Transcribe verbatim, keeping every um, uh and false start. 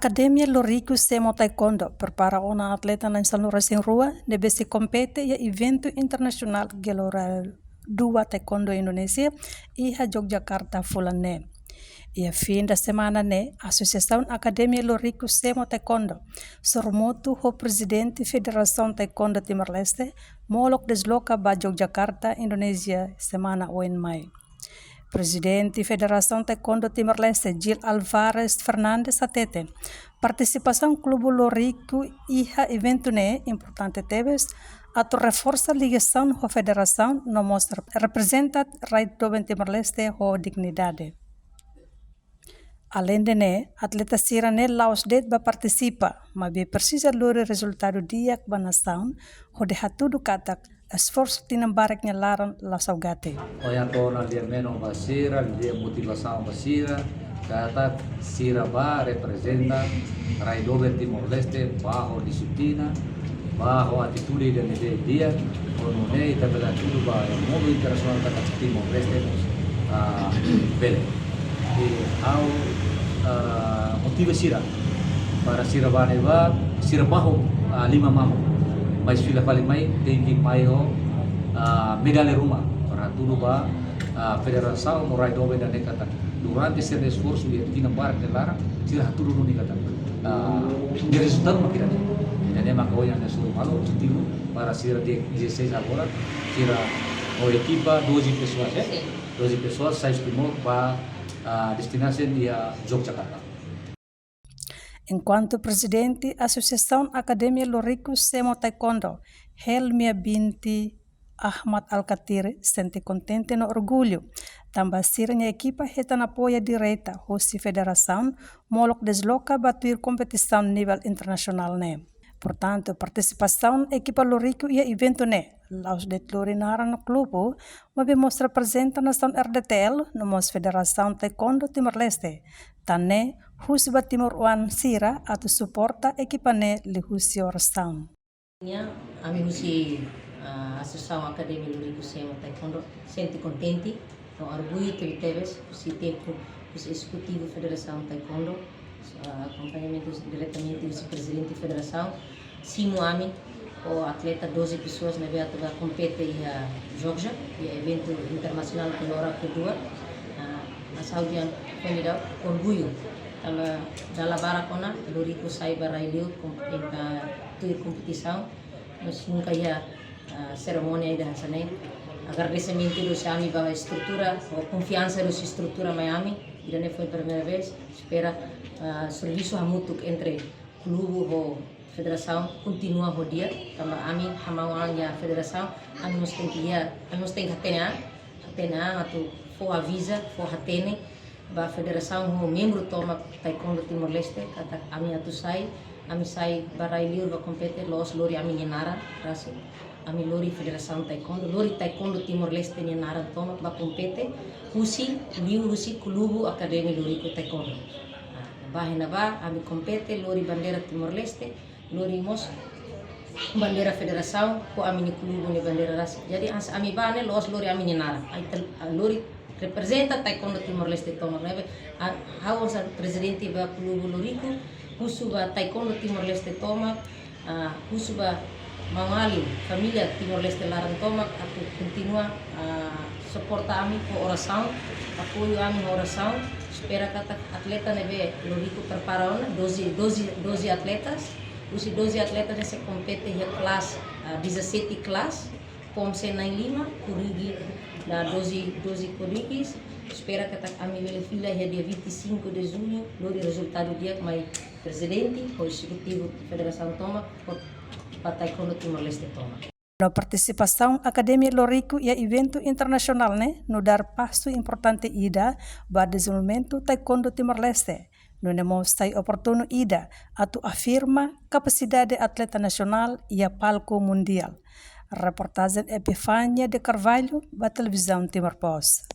Akademia Loriku Semo Taekwondo prepara ona atleta na'in sanulu-resin-rua ne'ebé sei kompete iha eventu internasionál Gelora dua Taekwondo Indonézia iha Yogyakarta fulan ne'e. Iha fin de semana ne'e, Asosiasaun Akademia Loriku Semo Taekwondo, sorumutu ho Prezidente Federasaun Taekwondo Timor-Leste, molok desloka ba Yogyakarta, Indonézia, semana oin mai. Prezidente Federasaun Taekwondo Timor-Leste, Gil Alvarez Fernandes, hateten, partisipasaun klube Loriku iha eventu ne'e importante tebes atu reforsa ligasaun ho federasaun no mós rep-, reprezenta rai doben Timor-Leste ho dignidade. Aleinde ne'e, atleta sira-ne'e la'ós de'it ba partisipa, maibé presiza lori rezultadu di'ak ba nasaun, hodi hatudu katak esforsu tinan barak nia laran la saugati. Ohin hato'o ona lia menon ba sira, lia motivasaun ba sira, katak sira bá reprezenta rai doben Timor-Leste, bá ho dixiplina, bá ho atitude ida-ne'ebé di'ak, ho nune'e ita bele hatudu ba modo internasionál katak Timor-Leste mós, ah, bele. I ha'u, ah, motiva sira para sira bá ne'ebá, sira bá ho, ah, liman mamuk. Mais fila fali mai, tenke mai ho, ah, medalla ruma. Para hatudu ba, ah, federasaun no rai doben ida-ne'e katak durante sira-nia esforsu iha tinan barak nia laran, sira hatudu duni katak, ah, nia rezultadu mak ida-ne'e. Ida-ne'e maka ohin ami hasoru malu, objetivu para sira dia dezasseis agora, sira ho ekipa doze pessoas, eh? Sim. Doze pessoas sai husi Timor ba, ah, destinasaun iha Yogyakarta. Enkuantu Prezidente Asosiasaun Akademia Loriku Semo Taekwondo, Helmia binti Ahmad Alkatiri, sente kontente no orgullu, tanba sira-nia ekipa hetan apoiu direta husi federasaun, molok desloka ba tuir kompetisaun nivel internasionál ne'e. Portantu, partisipasaun ekipa Loriku iha eventu ne'e la'ós de'it lori naran klube, maibé mós reprezenta nasaun R D T L no mós Federasaun Taekwondo Timor-Leste. Tan ne'e, husu ba timoroan sira atu suporta ekipa ne'e liuhusi orasaun. Nia, ami husi, ah, Asosiasaun Akademia Loriku Semo Taekwondo sente kontente no orgullu tebetebes husi tempu husi Ezekutivu Federasaun Taekwondo, ah, akompañamentu diretamente husi Prezidente Federasaun, simu ami ho atleta doze pessoas ne'ebé atu bá kompete iha Jogja, iha eventu internasionál Gelora kedua. Ah, mas ha'u dehan foin daudaun orgullu. Tanba dala barak ona Loriku sai ba rai-li'ur kom-, em, ah, tuir kompetisaun. Mas nunka iha, ah, serimónia ida hanesan ne'e. Agradesimentu husi ami ba estrutura, ho konfiansa husi estrutura mai ami. Ida-ne'e foin primeira vez. Espera, ah, servisu hamutuk entre klube ho federasaun kontinua ho di'ak, tanba ami hamaun an iha federasaun, ami mós tenke iha, ami mós tenke hatene an, hatene an atu fó aviza, fó hatene ba federasaun ho membru tomak Taekwondo Timor-Leste, katak ami atu sai, ami sai ba rai-li'ur ba kompete, la'ós lori ami-nia naran rasik. Ami lori Federasaun Taekwondo, lori Taekwondo Timor-Leste nia naran tomak ba kompete, husi, liuhusi klube Akademia Loriku Taekwondo. Ah, ba iha ne'ebá, ami kompete, lori bandeira Timor-Leste, lori mós bandeira federasaun, ho ami-nia klube nia bandeira rasik. Jadi, hanesan ami bá ne'e la'ós lori ami-nia naran. Ai tel-, ah, lori reprezenta Taekwondo Timor-Leste tomak ne'ebé, ah, ha'u hanesan prezidente ba klube Loriku, husu ba Taekwondo Timor-Leste tomak, ah, husu ba maun-alin, família Timor-Leste laran tomak atu kontinua, ah, suporta ami ho orasaun, apoiu ami ho orasaun, espera katak atleta ne'ebé Loriku prepara ona, doze, doze, doze atletas, husi doze atletas ne'e sei kompete iha kelas, ah, dezassete kelas, pom sei na'in lima, korrige, da doze, doze korrige, espera katak ami bele fila iha dia vinte e cinco de junho, lori rezultadu di'ak mai prezidente, ho ezekutivu federasaun tomak, ho ba Taekwondo Timor-Leste tomak. No partisipasaun Akademia Loriku iha eventu internasionál ne'e nu'udar pasu importante ida ba dezenvolvimentu Taekwondo Timor-Leste, nune'e mós sai oportunu ida atu afirma kapasidade atleta nasionál iha palku mundiál. Reportajen Epifania de Carvalho, ba Televizaun Timor Post.